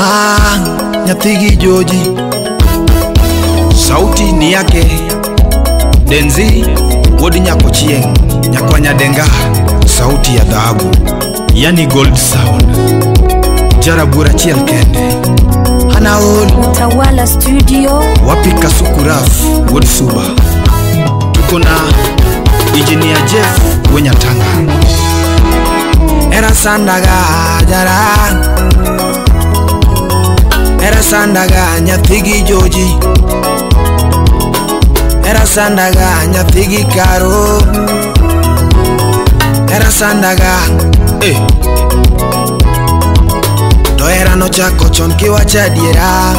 Ah, nyathigi Joji. Sauti ni yake Denzi wuod Nyakochieng', nyakwa Nyadenga, sauti ya dhahabu, yani gold sound. Jarabuor achiel kende. Hanaol Utawala Studio. Wapi Kasuku Raf wuod Suba. Tuko na Engineer Jeff Wenyatanga. Era sandaga jara. Era sandaga nyathigi Joji. Era sandaga nyathigi Karo. Era sandaga eh. To era nochako chon kiwacho adiera.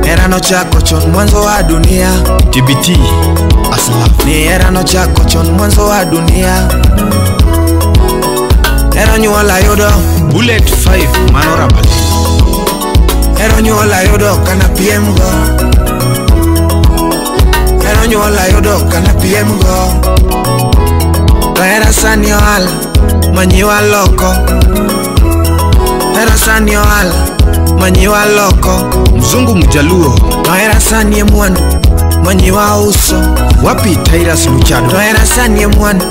Era nochako chon mwanzo wa dunia. TBT Aslaf. Ni era nochako chon mwanzo wa dunia. Era nyuola yudo Bullet 5 mano rabali. Era nyuola yudo kana piem go. Era nyuola yudo kana piem go. To era sani ohala manyiwa loko. Era sani ohala manyiwa loko. Mzungu Mjaluo. To era sani e mwandu manyiwa uso. Wapi Tyrus Luchado. To era sani e mwandu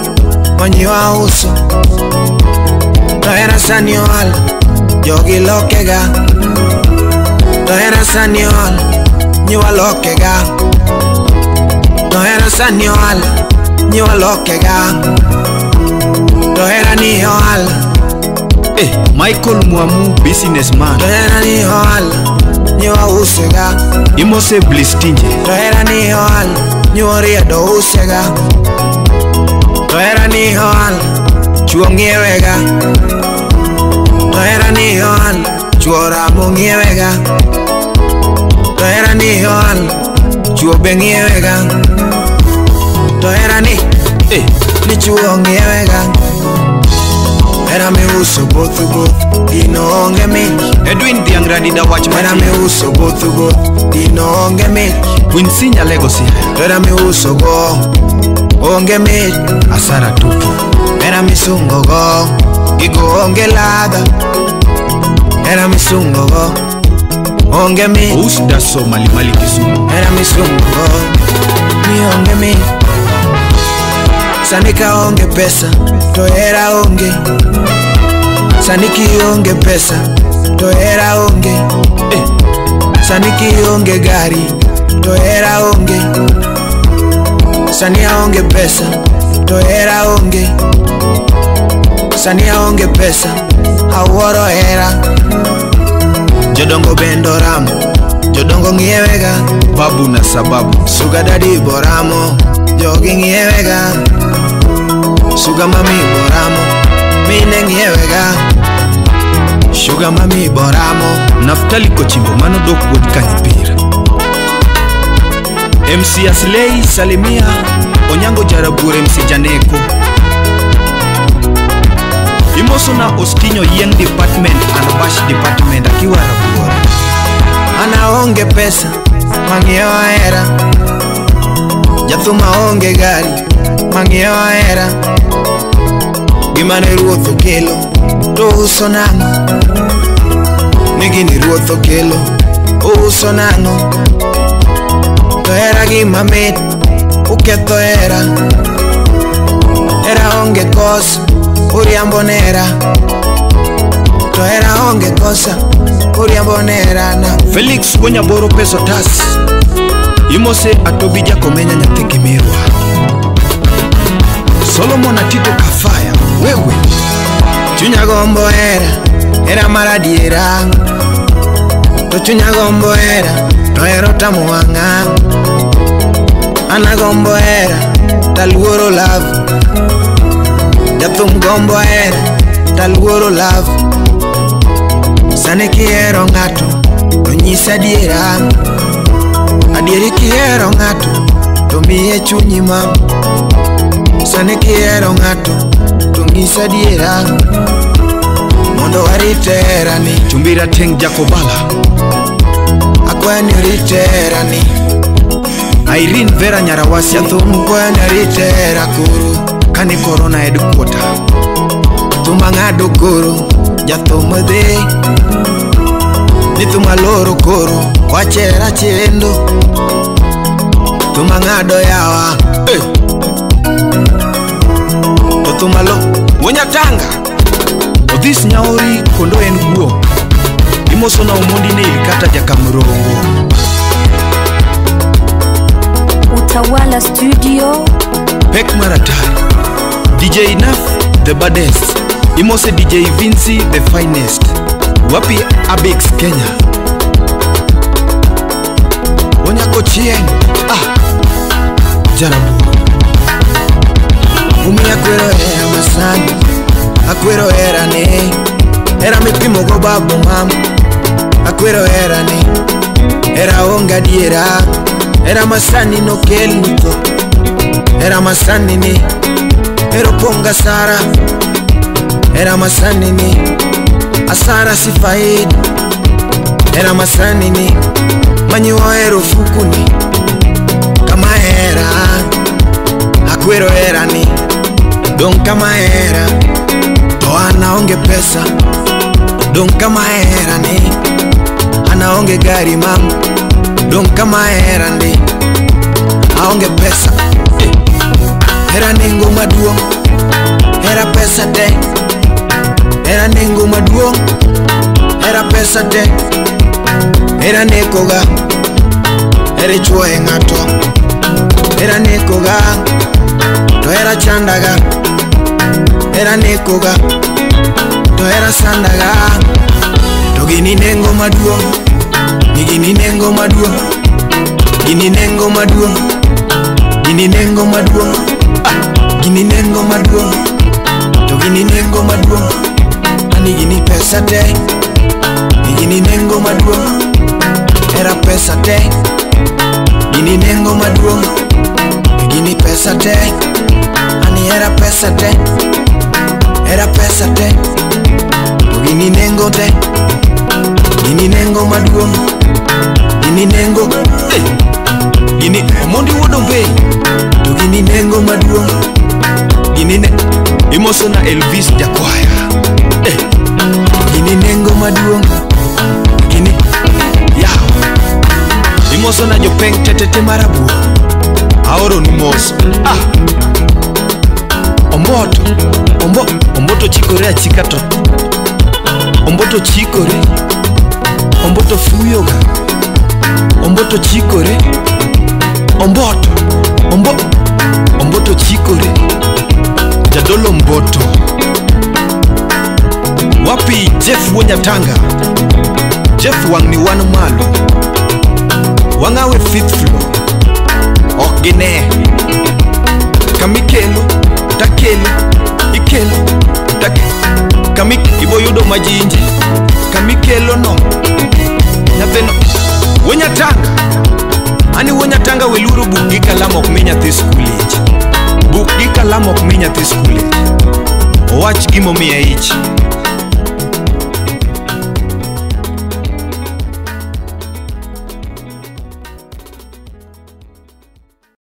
manyiwa uso. To era sani ohala jogi lokega. To era sani ohala nyiwa lokega. To era sani ohala nyiwa lokega. To era ni ohala. Eh, Michael Mwamu businessman. To era ni ohala nyiwa usega. Imose Blistinje. To era ni ohala nyiwa riedo usega. To era ni ohala chuo ng'iewega. To era ni ohala chuo ramo ng'iewega. To era ni ohala chuo be ng'iewega. To era ni eh, ni chuo ng'iewega. Era miuso both both gino onge mit. Edwin Dhiang' Radida wach Era matin. miuso both both gino onge mit. Quincy Nyalego Siaya. Era miuso go onge mit. Asara tupu. Era misungo go gigo onge ladha. Era misungo go onge mit. Ous Daso Malimali Kisumu. Era misungo go ni onge mit. Sani ka onge pesa to era onge. Sani kionge pesa to era onge. Eh, Sani kionge gari to era onge. Sani aonge pesa to era onge. Sani aonge pesa awuoro hera. Jodongo bendo ramo, jodongo ng'iewega. Babu na sababu. Sugar daddy boramo, jogi ng'iewega. Sugar mami boramo, mine ng'iewega. Sugar mami boramo. Naftali Kochimbo mano dok wuod Kanyipir. MC Asley Salimia Onyango Jarabuor MC Janeko. Imoso na Ostinyo Yieng Department and Bash Department akiwa Rabuor. Ana onge pesa mang'iewo hera. Jathum aonge gari mang'iewo hera. Gima ne ruoth okelo to uso nang'o? Ni gini ruoth okelo uso nang'o? To hera gima mit uketho hera. Hera onge kosa uriambo nera. To hera onge kosa uriambo nera na. Felix Wonyaboro peso tas. Imose Atobi Jakomenya nyathi Kimirwa. Solomon Atito Kafaya wewe. Chunya gombo hera, hera mar adiera. To chunya gombo hera, to hero tamo wang'a. An agombo hera, taluoro love. Jathum gombo hera, taluoro love. Sani kihero ng'ato, to nyisa adiera. Adieri kihero ng'ato, to miye chunyi mam. Sani kihero ng'ato, to nyisa adiera. Mondo warit herani. Chumbi Rateng Jakobala. Akwayo ni orit herani. Irene Vera Nyarawasi. Jathum kwayo ni orit hera koro. Kani Corona headquarter. Thum ang'ado koro. Jathum dhi ni thum aloro koro wachera chendo thum ang'ado yawa to thum alo Wonyatanga Odhis nyaori kondo en guo imoso na Omondi Neil kata Jakamrongo. Utawala Studio Pek Maratari DJ Enough the baddest imose DJ Vinci the finest wapi Abix Kenya Onyako Chieng Jarabu Umi akwero hera masani akwero hera ne hera mipimo go babu mam akwero hera ne hera onge adiera hera masani no kel tho hera masani ni hera ponga sara hera masani ni asara si faida hera masani ni manyiwa hero fukuni kama hera akwero hera ni don kama hera to anaonge pesa don kama hera ni anaonge gari mam don kama hera ndi aonge pesa hera nengo maduong' hera pesa te hera nengo maduong' hera pesa te hera nekoga hera ichuoye ng'ato hera nekoga to hera chandaga hera nekoga to hera sandaga to gini nengo maduong' ni gini nengo maduong' gini nengo maduong' gini nengo maduong' gini nengo maduong' to gini nengo maduong' ani gini pesa te ni gini nengo maduong' hera pesa te gini nengo maduong' gini pesa te ani hera pesa te hera pesa te to gini nengo te gini nengo maduong' gini nengo gini Omondi wuod Ombei to gini nengo maduong' gini ne imoso na Elvis Jakwaya gini nengo maduong' gini yaw imoso na jopeng tetete marabuor aoro ni mos Omboto Omboto chikore achika to Omboto chikore Omboto fuyoga Omboto chikore Omboto Omboto chikore Jadolo Mboto wapi Jeff Wonyatanga Jeff wang'ni wan malo wang'awe fifth floor ok gine kamikelo takelo ikelo kamik iboyudo majinji kamikelo no nyathino Wonyatanga ani Wonyatanga weluru buk gi kalam ok mi nyathi skul ich buk gi kalam ok mi nyathi skul ich owach gimomiye ich